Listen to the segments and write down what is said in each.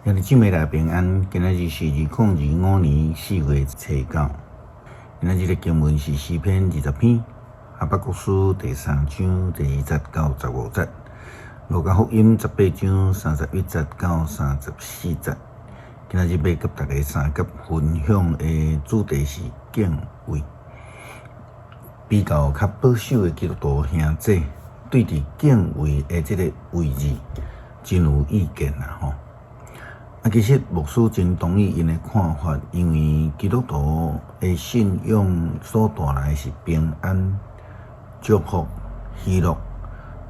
兄弟姊妹大家平安，今仔日是2025年4月初9。今仔日的經文是詩篇20篇，哈巴谷書第三章第二節到15節，路加福音18章31節到34節。今仔日欲佮大家相佮分享的主題是敬畏。比較較保守的基督徒兄姊，對佇敬畏的這個位置真有意見啦吼。啊，其實牧師真同意𪜶的看法，因為基督徒的信仰所帶來的是平安、祝福、喜樂，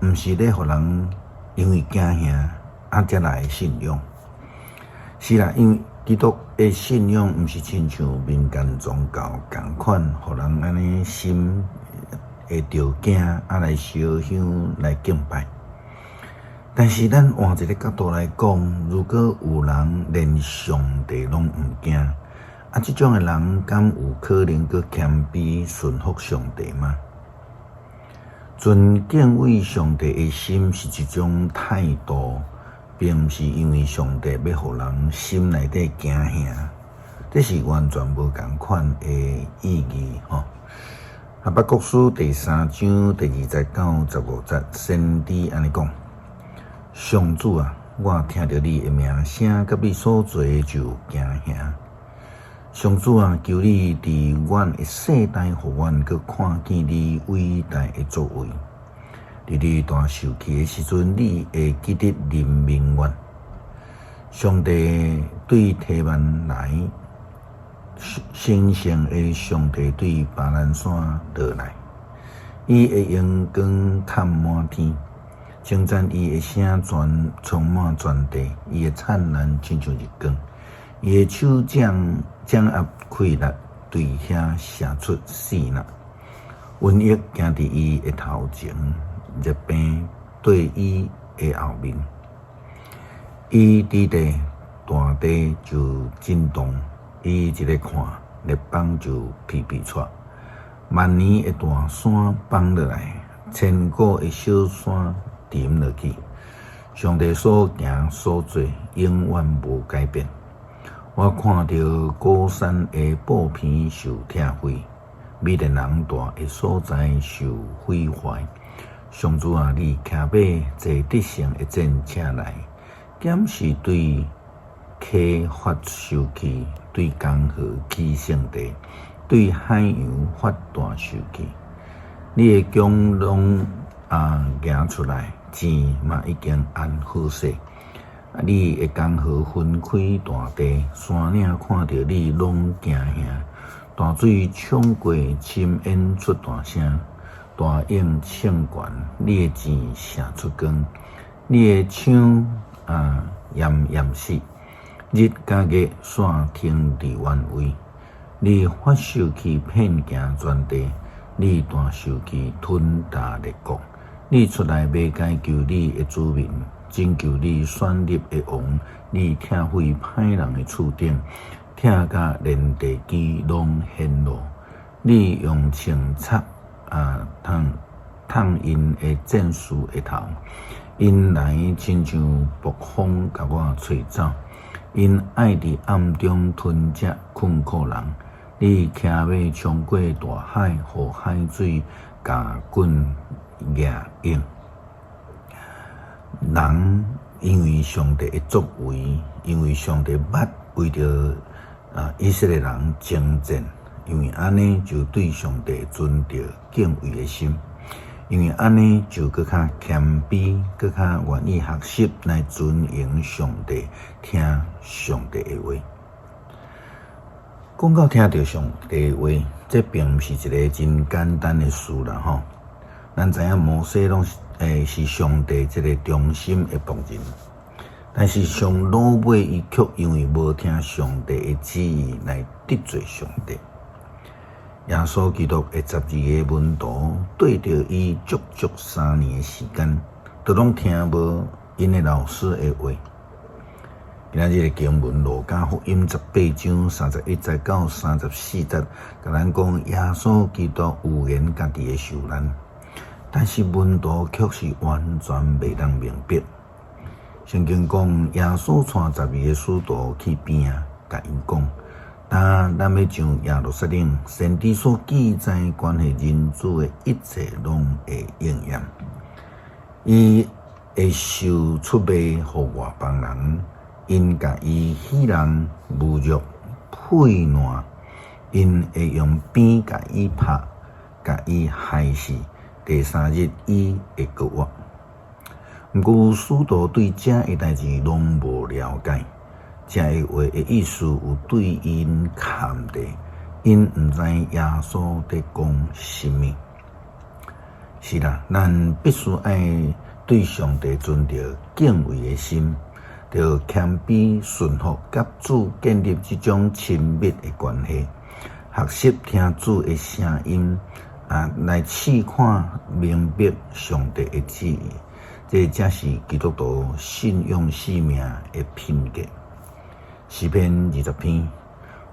毋是咧予人因為驚嚇啊才來的信仰。是啦，因為基督的信仰毋是親像民間宗教仝款，予人按呢心會著驚啊來燒香來敬拜。但是咱換一个角度來講，如果有人連上帝攏毋驚，啊，這種的人敢有可能閣謙卑順服上帝嗎？存敬畏上帝的心是一種態度，並毋是因為上帝欲予人心內底驚嚇，這是完全無仝款的意義吼。哈巴谷書第三章第二節到15節，先知按呢講：上主啊，我聽著你的名聲，佮你所做的就驚嚇。上主啊，求你佇阮的世代，予阮閣看見你偉大的作為。佇你大受氣的時陣，你會記得憐憫阮。上帝對提幔來，神聖的上帝對巴蘭山落來，伊的榮光崁滿天。稱讚伊的聲全充滿全地，伊的燦爛親像日光，伊的手掌掌握氣力，對遐射出爍爁。瘟疫行佇伊的頭前，熱病綴伊的後面。伊佇地，大地就震動；伊一个看，列邦就皮皮掣。萬年的大山崩落來，千古的小山沉落去。上帝所行所做，永遠無改變。我看著高山的布棚受拆毀，米甸人蹛的所在受毀壞。上主啊，你騎馬坐得勝的戰車來，敢是對溪發受氣，對江河起聖地，對海洋發大受氣。你的弓攏啊行出來，箭嘛已經安好勢。啊，你的江河分開大地，山嶺看著你攏驚嚇。大水衝過深淵出大聲，大湧衝懸，你的箭射出光，你的槍啊炎炎死，日佮月煞停佇原位。你發受氣遍行全地，你大受氣吞踏列國。你出來欲解救你的子民，拯救你選立的王。你拆毀歹人的厝頂，拆甲連地基攏顯露。你用槍插啊捅捅𪜶的戰士的頭，𪜶來親像暴風共我吹走，𪜶愛佇暗中吞食困苦人。你騎馬衝過大海，予海水共滾掠湧。人因為上帝的作為，因為上帝捌為著啊以色列人征戰，因為按呢就對上帝存著敬畏的心，因為按呢就閣較謙卑，閣較願意學習來尊榮上帝，聽上帝的話。講到聽著上帝的話，這並毋是一个真簡單的事啦吼。咱知影摩西攏是是上帝這个忠心的僕人，但是上落尾伊卻因為無聽上帝的旨意來得罪上帝。耶穌基督的12个門徒綴著伊足足3年的時間，都攏聽無𪜶的老師的話。今仔日的經文，路加福音18章31節到34節，共咱講耶穌基督預言家己的受難，但是門徒卻是完全袂當明白。聖經講，耶穌帶十二个使徒去邊仔，共𪜶講：當咱欲上耶路撒冷，先知所記載關係人子的一切攏會應驗。伊會受出賣予外邦人，𪜶共伊戲弄、侮辱、呸爛，𪜶會用鞭共伊拍，共伊害死。第三日，伊會閣活。毋過使徒對這个代誌攏無了解，這个話的意思有對𪜶崁著，𪜶毋知耶穌佇講啥物。是啦，咱必須愛對上帝存著敬畏的心，著謙卑順服，佮主建立這種親密的關係，學習聽主的聲音，啊，來試看明白上帝的旨意，這才是基督徒信仰生命的品格。詩篇20篇，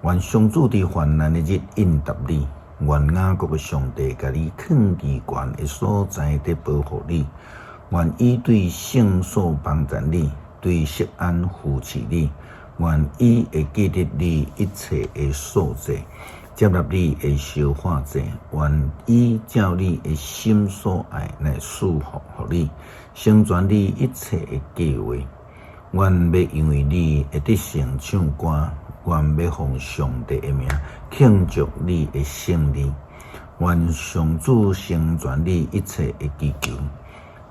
願上主佇患難的日應答你，願雅各的上帝共你囥佇懸的所在佇保護你，願伊對聖所幫贊你，對錫安扶持你，願伊會記得你一切的素祭，接納你的燒化祭，願伊照你的心所愛來賜福予你，成全你一切的計劃。阮欲因為你的得勝唱歌，阮欲奉上帝的名慶祝你的勝利。願上主成全你一切的祈求。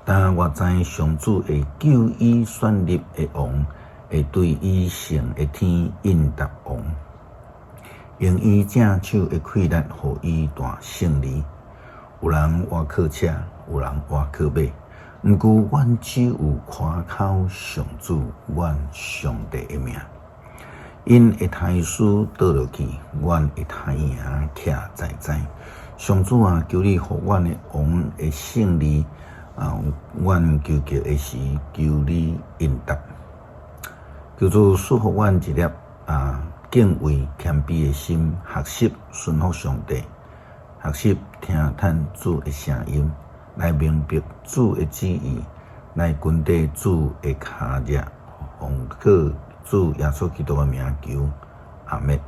但我知上主會救伊選立的王，會對伊聖的天應答王，用伊正手的氣力，予伊大勝利。有人倚靠車，有人倚靠馬，毋過阮只有倚靠上主，阮上帝的名。𪜶會刣死倒落去，阮會刣贏徛在在。上主啊，求你予阮的王的勝利啊！阮求告的時，求你應答。求主賜予阮一粒啊敬畏謙卑的心，學習順服上帝，學習聽趁主的聲音，來明白主的旨意，來跟綴主的跤跡，奉靠主耶穌基督的名求，阿們。